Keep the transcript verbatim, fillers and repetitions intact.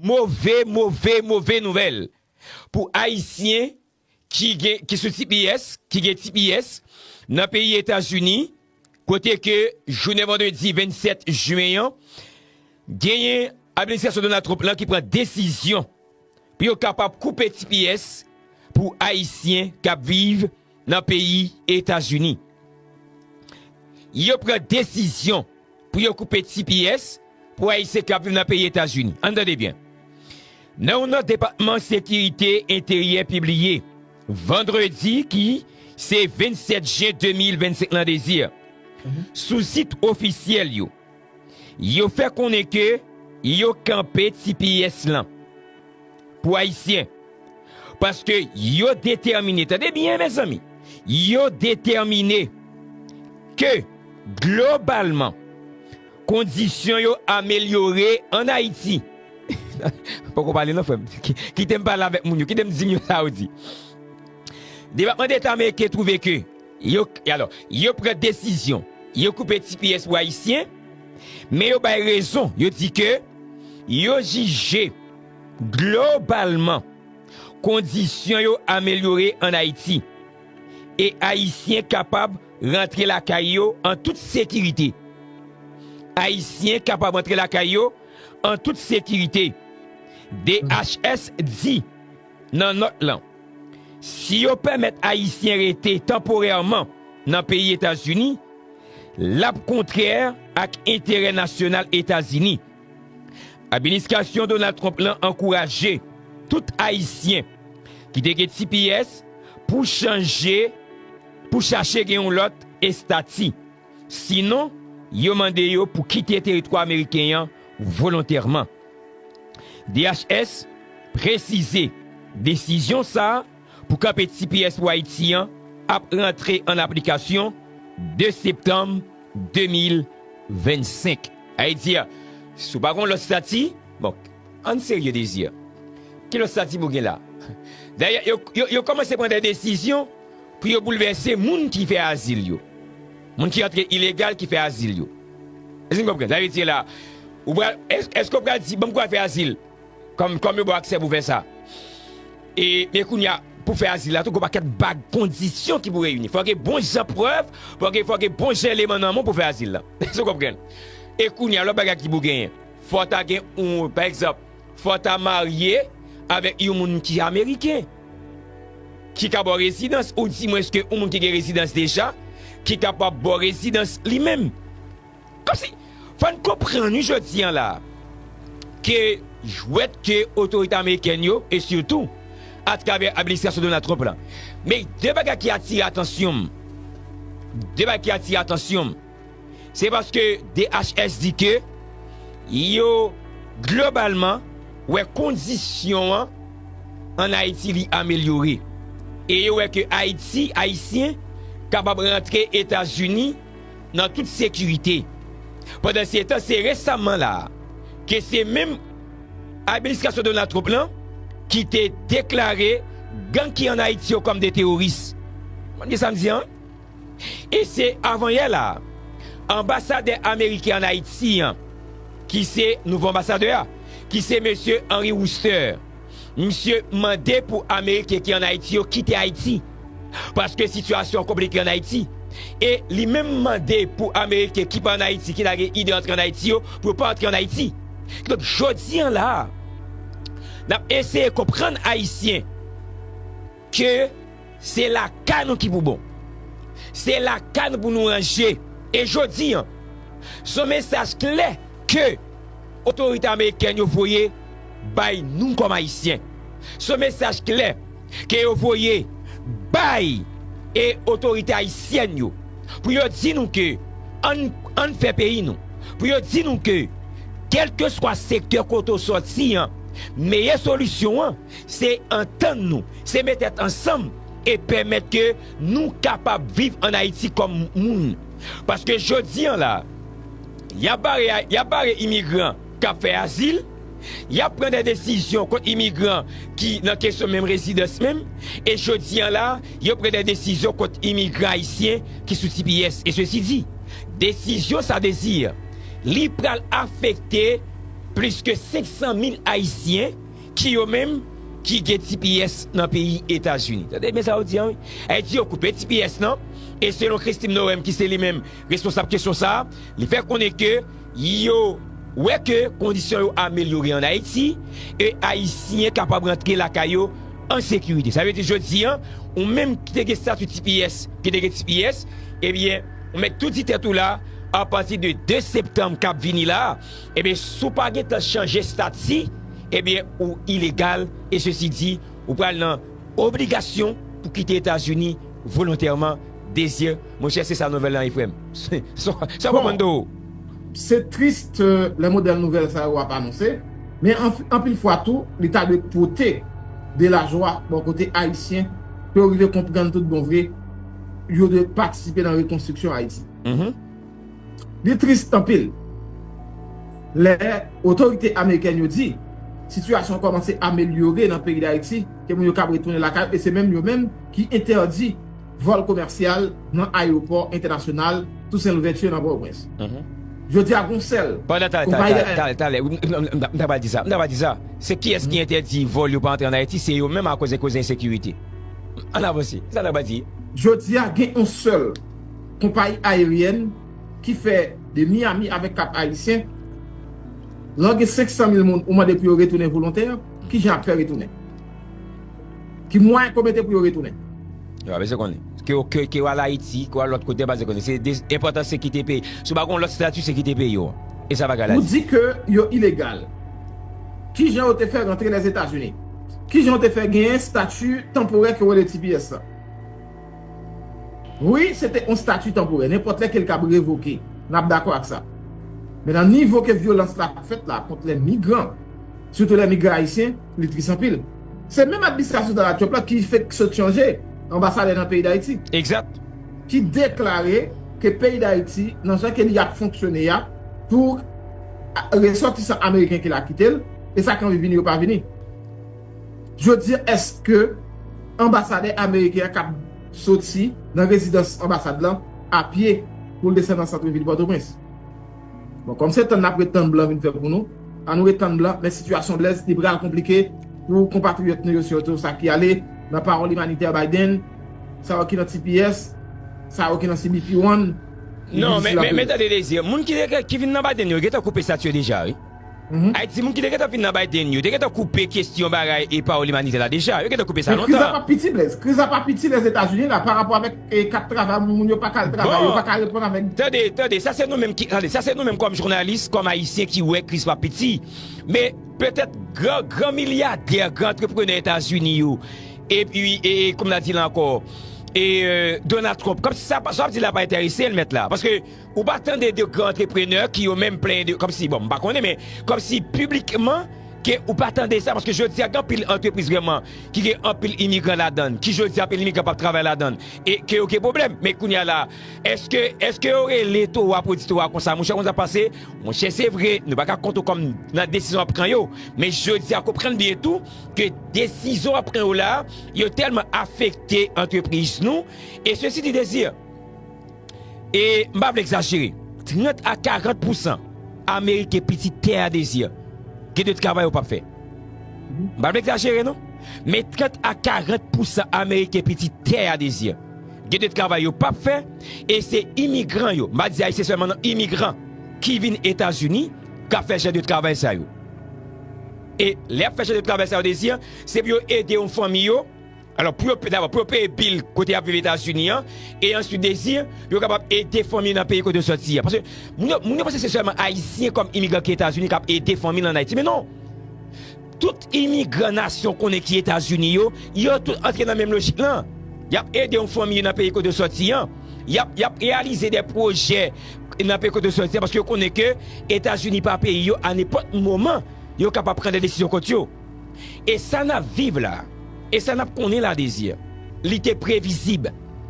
move, move, move nouvèl pou Ayisyen ki gen, ki sou T P S, ki gen T P S nan peyi Etazini, kote ke jounen vandredi vennsèt jen an, genyen administrasyon Donald Trump lan ki pran desizyon pou yo kapab koupe T P S pou Ayisyen k ap viv nan peyi Etazini. Yo pran desizyon pou yo koupe T P S pou Ayisyen k ap viv nan peyi Etazini. Ann tande byen. Nan yon nòt Depatman Sekirite Enteryè pibliye vandredi ki se vennsèt jen de mil vennsenk lan, Désir, sou sit ofisyèl yo, yo fè konnen ke yo kanpe T P S lan pou Ayisyen. Paske yo detèmine, tande byen, mezanmi, yo detèmine ke globalman, kondisyon yo amelyore ann Ayiti. Poko pale non, frè m. Ki- Kite m pale avèk moun yo, kite m di m yo sa yo di. Depatman Deta ameriken twouve ke yo, alò, yo pran desizyon, yo koupe T P S pou Ayisyen, men yo bay rezon, yo di ke yo jije globalman kondisyon yo amelyore ann Ayiti e Ayisyen kapab rantre lakay yo an tout sekirite. Ayisyen kapab rantre lakay yo an tout sekirite. D H S di nan nòt lan, si yo pèmèt Ayisyen rete tanporèman nan peyi Etazini, l ap kontrè ak enterè nasyonal Etazini. Administrasyon Donald Trump lan ankouraje tout Ayisyen ki te gen T P S pou chanje, pou chache gen yon lòt estati. Sinon, yo mande yo pou kite teritwa ameriken an volontèman. D H S presize desizyon sa a pou kanpe T P S pou Ayiti an ap rantre an aplikasyon de septanm de mil vennsenk. Ayiti a, si w pa gen lòt estati, bon, ann serye, Désir. Ki lòt estati pou gen la? Dayè, yo, yo, yo kòmanse pran de desizyon pou yo boulvèse moun ki fè azil yo. Moun ki antre ilegal ki fè azil yo. Èske n konprann? Sa vle di la, ou pral, èske, èske w pral di, "Ban m kouraj fè azil"? Kòm, kòm yo ba w aksè pou fè sa. E, men kounye a, pou fè azil la, tou, gon pakèt bag kondisyon ki pou reyini. Fò gen bon jan prèv, fò gen, fò gen bon jan eleman nan men w pou fè azil la. Èske w konprann? E kounye a, lòt bagay ki pou genyen. Fò w ta gen yon, pa egzanp, fò w ta marye avèk yon moun ki ameriken, ki ka ba w rezidans, oudimwens ke yon moun ki gen rezidans deja, ki kapab ba w rezidans li menm. Kòmsi, fò n konprann, wi, jodi an la, ke jwèt ke otorite amerikèn yo, e sitou atravè administrasyon Donald Trump la. Men de bagay ki atire atansyon m, de bagay ki atire atansyon m, se paske D H S di ke yo globalman wè kondisyon an ann Ayiti li amelyore. E yo wè ke Ayiti, Ayisyen kapab rantre Etazini nan tout sekirite. Pandansetan, se resaman la a ke se menm administrasyon Donald Trump lan ki te deklare gang ki ann Ayiti yo kòm de teworis. Konprann sa m di an? E se avanyè la a, anbasadè ameriken ann Ayiti an, ki se nouvo anbasadè a, ki se mesye Henry Wooster, misye mande pou Ameriken ki ann Ayiti yo kite Ayiti. Paske sitiyasyon an konplike ann Ayiti. E li menm mande pou Ameriken ki pa ann Ayiti, ki ta gen ide antre ann Ayiti yo, pou yo pa antre ann Ayiti. Donk, jodi an la a, n ap eseye konprann Ayisyen ke se lakay nou ki pou bon. Se lakay nou pou nou ranje. E jodi an, se yon mesaj klè ke otorite amerikèn yo voye bay nou kòm Ayisyen. Se yon mesaj klè ke yo voye bay e otorite ayisyèn yo pou yo di nou ke ann, ann fè peyi nou. Pou yo di nou ke kèlkeswa sektè kote w sòti an, meyè solisyon an, se antann nou, se met tèt ansanm e pèmèt ke nou kapab viv ann Ayiti kòm moun. Paske jodi an la, y ap bare, y ap bare imigran k ap fè azil, y ap pran de desizyon kont imigran ki nan kesyon menm rezidans menm, e jodi an la, yo pran de desizyon kont imigran ayisyen ki sou T P S. E sesi di, desizyon sa, Désir, li pral afekte plis ke senk san mil Ayisyen ki yo menm ki gen T P S nan peyi Etazini. Tande byen sa yo di an, wi. Ayiti yo koupe T P S nan, e selon Christine Noem, ki se li menm responsab kesyon sa a, li fè konnen ke yo wè ke kondisyon yo amelyore ann Ayiti, e Ayisyen kapab rantre lakay yo an sekirite. Sa vle di, jodi an, ou menm ki te gen estati T P S, ki te gen T P S, ebyen, ou mèt tou di tèt ou la, apati de de septanm k ap vini la, ebyen, si w pa gentan chanje estati, ebyen, ou ilegal, e sesi di, ou pral nan obligasyon pou kite Etazini volontèman, Désir, monchè, se sa nouvèl lan ye, frè m. Sa w konprann tou? Se tris lè modèl nouvèl sa yo ap anonse, men anpil fwa tou, li ta dwe pote de lajwa bò kote Ayisyen pou yo rive konprann tout bon vre yo dwe patisipe nan rekonstriksyon Ayiti. Li tris anpil lè otorite amerikèn yo di sitiyasyon an kòmanse amelyore nan peyi Dayiti, ke moun yo kab retounen lakay yo, e se menm yo menm ki entèdi vòl komèsyal nan ayewopò entènasyonal Toussaint Louverture nan Pòtoprens. Jodi a, gon sèl konpayi aeryen. Talè, talè, m ta pral di sa, m ta pral di sa. Se kiyès ki entèdi vòl yo pa antre ann Ayiti? Se yo menm, akoz de koze ensekirite. Ann avanse, sa m ta pral di. Jodi a, gen yon sèl konpayi aeryèn ki fè de Miami avèk Kap Ayisyen. Lè w gen senk san mil moun, ou mande pou yo retounen volontè, kijan y ap fè retounen? Ki mwayen ke w mete pou yo retounen? Yo pa bezwen konnen. Ke w ke, ke w al Ayiti, ke w al lòt kote, yo pa bezwen konnen. Se de, enpòtan se kite peyi. Si w pa gen yon lòt estati, se kite peyi w. E sa bagay la. Ou di ke yo ilegal. Kijan yo te fè rantre Lèzetazini? Kijan yo te fè genyen estati tanporè ke w rele T P S la? Wi, se te yon estati tanporè. Nenpòt lè ke l kab revoke. N ap dakò ak sa. Men nan nivo ke vyolans la ap fèt la kont lè migran, sitou lè migran ayisyen, li tris anpil. Se menm administrasyon Donald Trump la ki fenk sot chanje anbasadè nan peyi Dayiti. Egzat. Ki deklare ke peyi Dayiti, nan jan ke li ap fonksyone a, pou resòtisan ameriken ki la kite l, e sa ki anvi vini yo pa vini. Jodi a, èske anbasadè ameriken an kab soti nan rezidans anbasad lan a pye pou l desann nan sant vil Pòtoprens? Bon, kòm se tann n ap ret tann blan vin fè pou nou, ann nou ret tann blan, men sitiyasyon Blaise, li pral konplike pou konpatriyòt nou yo, sitou sa ki ale nan Pawòl Imanitè Biden, sa yo ki nan T P S, sa yo ki nan C B P One. Non, men, men, men tande Désir, moun ki, ki vin nan Biden yo, gentan koupe estati yo deja, wi. Ayiti, moun ki te gentan vin nan Biden yo, te gentan koupe kesyon bagay e pawòl imanitè la deja. Yo gentan koupe sa lontan. Men kriz la p ap piti, Blaise. Kriz la p ap piti Lèzetazini la, pa rapò avèk e, kat travay, moun yo pa ka al travay, yo pa ka reponn avèk. Tande, tande, sa se nou menm ki, tande, sa se nou menm kòm jounalis, kòm Ayisyen ki wè kriz p ap piti. Men petèt gran, gran milyadè, gran antreprenè Etazini yo, epi, e, e, kòm n a di la ankò, e, e, Donald Trump, kòm si sa, sa w ap di la pa enterese l, mèt la. Paske Ou pa tande de gran antreprenè ki yo menm plenyen de, kòmsi, bon, m pa konnen, men kòmsi piblikman ke ou pa tande sa, paske jodi a gen anpil antrepriz vrèman ki gen anpil imigran ladan l, ki jodi a anpil imigran p ap travay ladan l, e ke yo gen pwoblèm. Men kounye a la, èske, èske yo rele towo a pou di towo a konsa, monchè, konn sa k pase, monchè, se vre, nou pa ka konte w kòm nan desizyon w ap pran yo, men jodi a, konprann byen tou ke desizyon w ap pran yo la, yo tèlman afekte antrepriz nou, e sesi di Désir, E m pa vle egzajere, trant a karant pousan Ameriken pitit tè a Désir gen de travay yo p ap fè. M pa vle egzajere non, men trant a karant pousan Ameriken pitit tè a Désir gen de travay yo p ap fè, e se imigran yo, m pa di Ayisyen sèlman non, imigran ki vin Etazini k ap fè jan de travay sa yo. E lè y ap fè jan de travay sa yo Désir, se pou yo ede yon fanmi yo, Alò, pou yo, dabò, pou yo peye bil kote y ap viv Etazini an, e answit Désir, pou yo kapab ede fanmi nan peyi kote yo sòti a. Paske moun yo, moun yo panse se sèlman Ayisyen kòm imigran ki Etazini k ap ede fanmi l ann Ayiti. Men non! Tout imigran nasyon konnen ki Etazini yo, yo tout antre nan menm lojik lan. Y ap ede yon fanmi nan peyi kote yo sòti an. Y ap, y ap reyalize de pwojè nan peyi kote yo sòti an, paske yo konnen ke Etazini pa peyi yo, a nenpòt moman, yo kapab pran de desizyon kont yo. E sa n ap viv la, e sa n ap konnen la Désir, li te previzib.